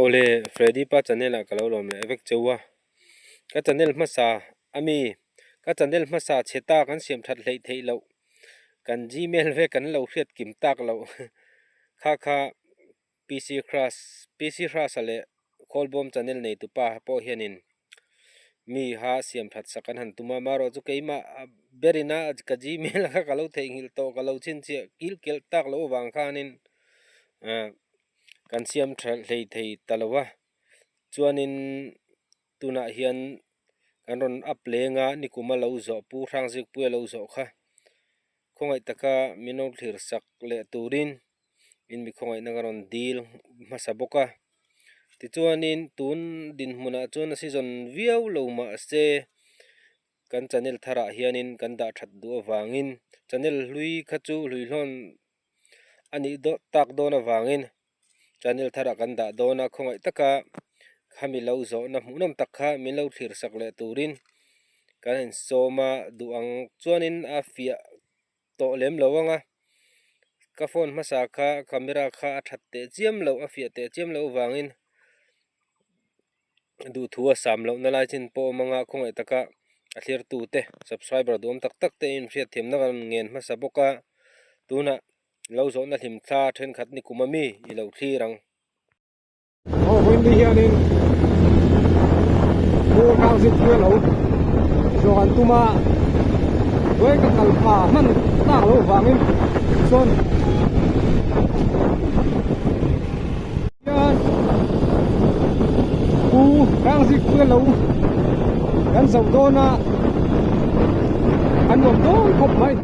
Awle Freddy pa channel ah ka lo lawm leh vek cheu a, ka channel hmasa ami ka channel hmasa chhe ta kan siam that hleih theih loh kan gmail ve kan lo hriat kim tak loh kha kha PC Hras PC Hras a leh Khawlbawm channel nei tupa pawh hianin mi kha siam that sak an han tum a, amaherawhchu keimah berin a ka gmail kha ka lo theihnghilh tawh ka lo chhinchhiah kil kelh tak loh avang khanin ah kan siam tha hlei thei ta lo a, chuanin tunah hian kan rawn up leng a nikum a lo zawh pu Hrangzikpuia lo zawh kha khawngaih taka min lo thlir sak leh turin in mi khawngaihna ka rawn dil hmasa bawk a tichuanin tun dinhmunah chuan a season viau lo mahse kan channel tharah hianin kan dah that duh avangin channel hlui kha chu hluihlawn a nih deuh tak dawn avangin channel tharah kan dah dawn a khawngaih taka khami lo zawhna hmuhnawm tak kha min lo thlir sak leh turin kan insawm a duh ang chuanin a fiah tawh lem lo ang a ka phone hmasa kha camera kha a that teh chiam loh a fiah teh chiam loh avangin duhthu a sam lohna lai chin pawh a awm ang a khawngaih taka a thlirtu te subscriber duhawm tak tak te inhriatthiamna kan ngen hmasa bawk a tunah lo zawhna hlim thla thenkhat ni kum ami i lo thlir ang. Aw vawiin hianin Pu Hrangzikpuia lo zawh an tum a, vawi ka kal pha hman tak loh vangin chuan hian Pu Hrangzikpuia lo kan zoh dawn a, a nuam dawn khawp mai.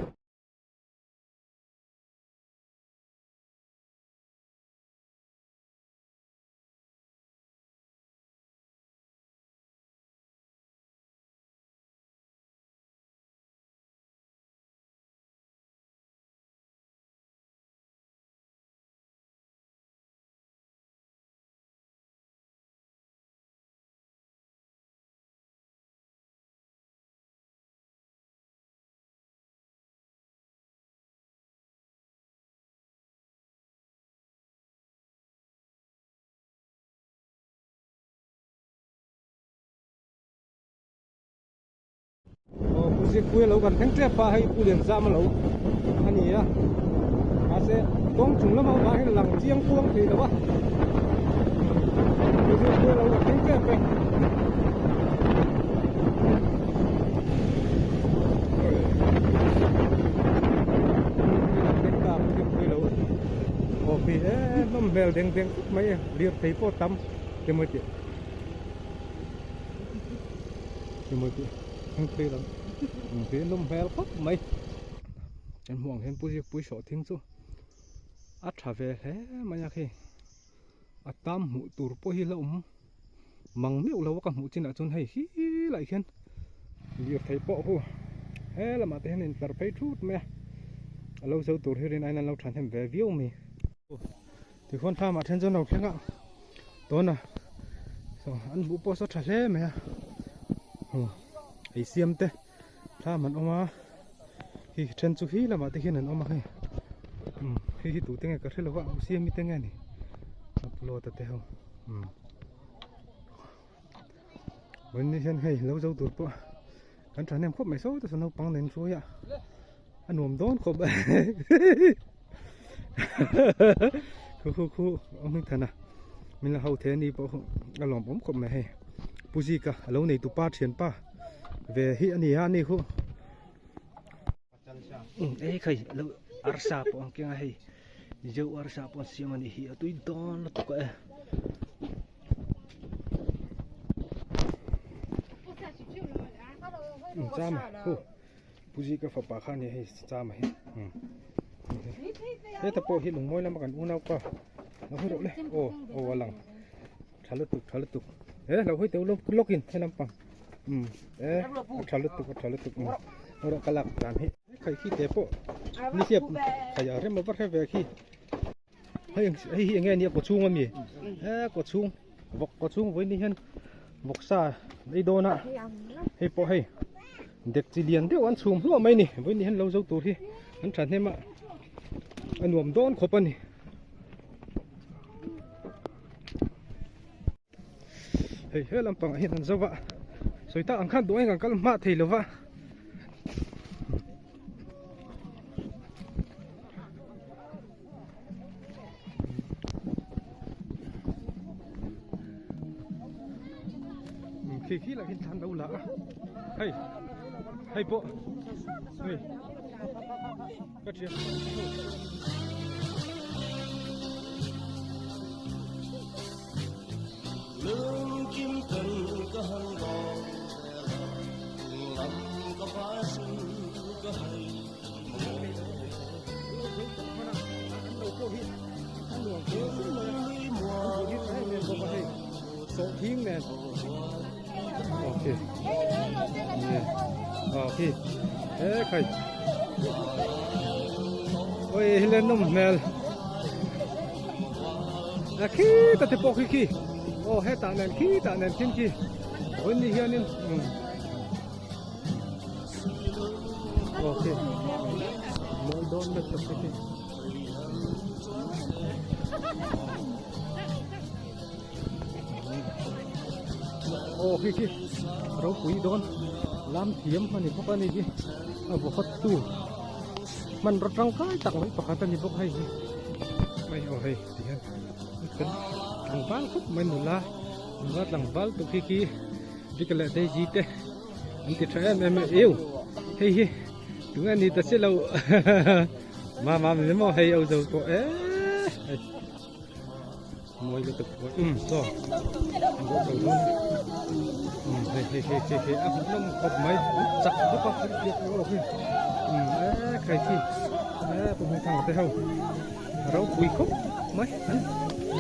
Aw pu Zikpuia lo kan thleng tep a hei pu Lianzama lo a ni a mahse kawng chung lamah vang hian a lang chiang kuang thei lo a pu Zikpuia lo kan thleng tep e. Aw khi em em hmel deng deng khawp mai a lirthei pawh tam emaw tih. Emaw tih heng phei lam ang khi nawm hmel khawp mai kan hmuh ang hian pu zikpui sawh thing chu a tha ve hle mai a khi a tam hmuh tur pawh hi la awm mang meuh lo a ka hmuh chinah chuan hei hi lai khian lirthei pawh hu he lamah te hian a intlar phei thut mai a a lo zo tur hi rin aiin an lo thahnem ve viau mai. Tikhuan thlamah then chuan lo thleng a tuna saw an buh pawh saw tha hle mai a ei siam te thlam an awm a hi then chu hi lamah te hian an awm a hei hei hi tute nge ka hre lo a u siami te nge ni upload a te ho vawiin hian hei lo zo tur pawh kan thahnem khawp mai saw te saw naupang nen hruai a a nuam dawn khawp khu khu khu awm hi thana min la ho the ni pawh khu a lawm awm khawp mai hei pu zika a lo nei tupa thian pa ve hi a ni a ni khu ei khai lo arsa pawh ang keng a hei zo arsa pawh an siam a nih hi a tui dawn lutuk a e. Chama khu Puji ka fapa kha nia hei chama hi heta pawh hi lungmawi lama kan unau pa lo hawi rawh le aw aw a lang tha lutuk tha lutuk he lo hawi teuh lawk lawkin he lampang um e a tha lutuk a tha lutuk um rawh ka lak dan hi khai khi te pawh ni hiap khai a rem a va hre ve khi hei hei hi enge nia kawchhung ami he kawchhung vawk kawchhung vawiin ni hian vawksa ei dawn a hei pawh hei dek chi lian deuh an chhum hluah mai ni vawiin ni hian lo zo tur hi an thahnem a a nuam dawn khawp a ni. Hei he lampangah hian an zo a, sawi tak ang khan duh eng ang kal hma thei lova. Khi khi lah khi thlan lo la a, hei hei pawh hei ka thian. Sawhthing nen ok ok e khai oi hilen nawm hmel a khi ta te pawh khi khi aw hetah nen khi tah nen khin khi vawiin ni hianin Ok. Mawi dawn lutuk te khi. Aw khi khi ropui dawn lam thiam a ni bawk a ni hi a vaw hawt tu hmanraw tangkai tak mai pakhat a ni bawk hei hi mai aw hei ti hian tlangval khawp mai nula nula tlangval tu khi khi Bika leh Daisy te an ti tha em em a eu hei hi tunge ni ta si lo ma ma mi maw hei au zo pawh e hei mawi lutuk pawh um chaw an zawh zo dawn um hei hei hei hei hei a hmuhnawm khawp mai chak bawk a biak pawh hi um e khai khi e pu hmingthanga te ho ropui khawp mai an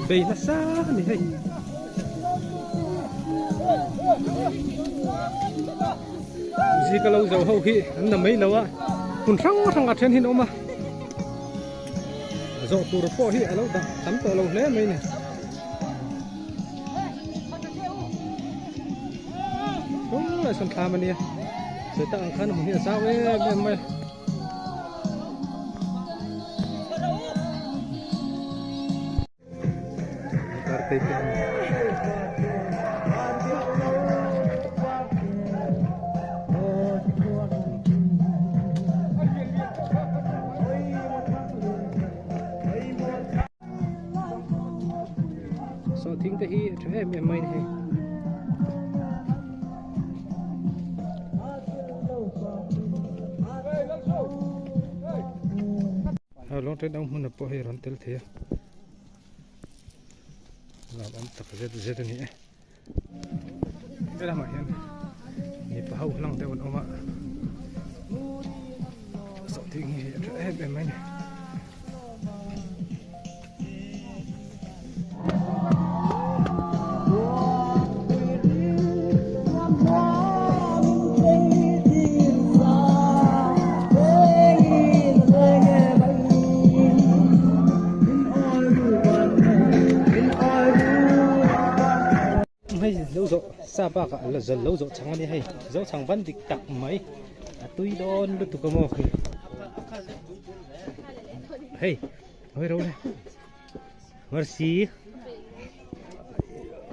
bei nasa a ni hei. Zika lo zo ho hi an na mai lo a hmun hrang hrang a then hi an awm a zawh tur pawh hi a lo dah tam tawh lo hle mai ni. Saw sawn thlam a nia sawi tak ang khan hmun hi a zau em em mai a. Sawhthing te hi a tha em em mai a ni hei. Lawng ṭhen ang hmunah pawh hei a rawn tel thei a lam awm tak zet zet a ni e helamah hian mipa ho hlang deuh an awm a sawhthing hi a ṭha em em mai a ni. Hei lo zawh sa bakah a la zal lo zawh chang a ni hei zo chang van dik tak mai a tui dawn lutuk a maw hei hawi ro le Mercy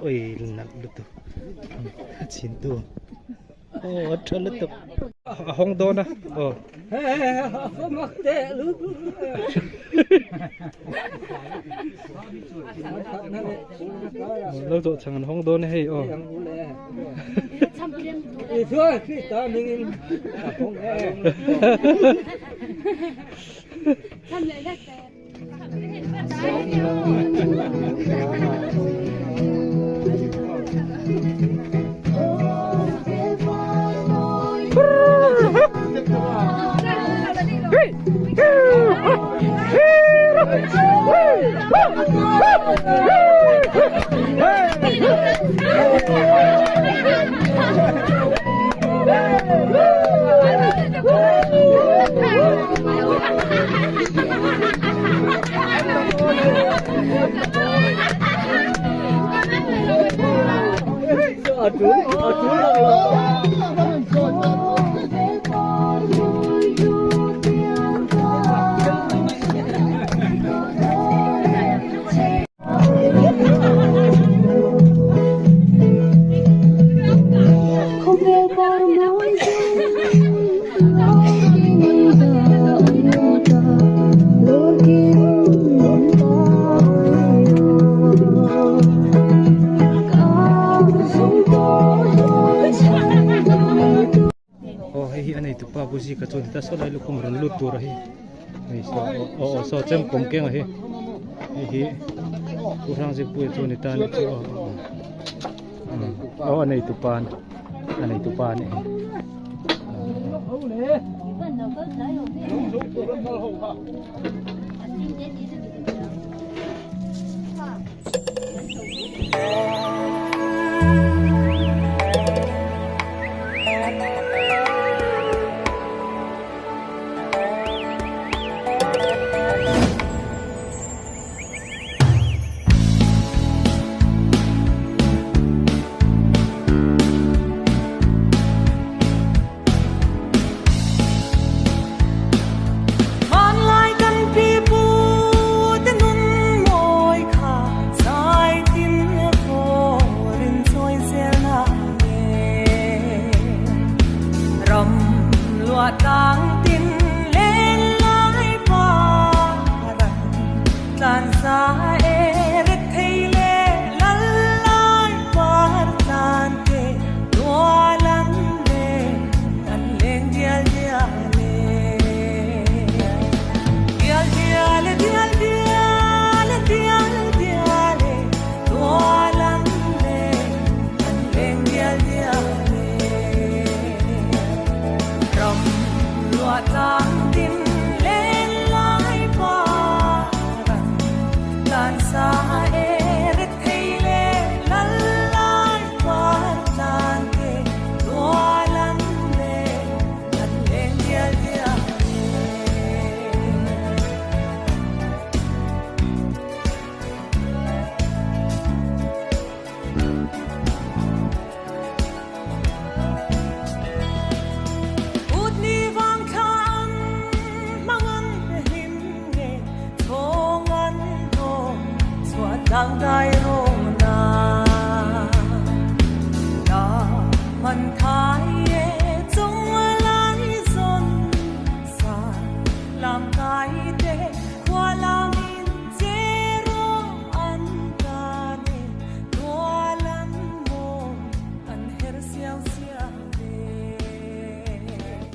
oi nalh lutuk a chhin tu aw a tha lutuk a hawng dawn a aw lo zawh chang an hawng dawn a hei aw tupa Pu Zika chuan heta saw lai lukhum rawn lut tur a hi hei saw aw aw saw chem kawm keng a hi hei hi Pu Hrangzikpuia chu a ni ta a nih chu aw aw aw a nei tupa a nei tupa a nih hi.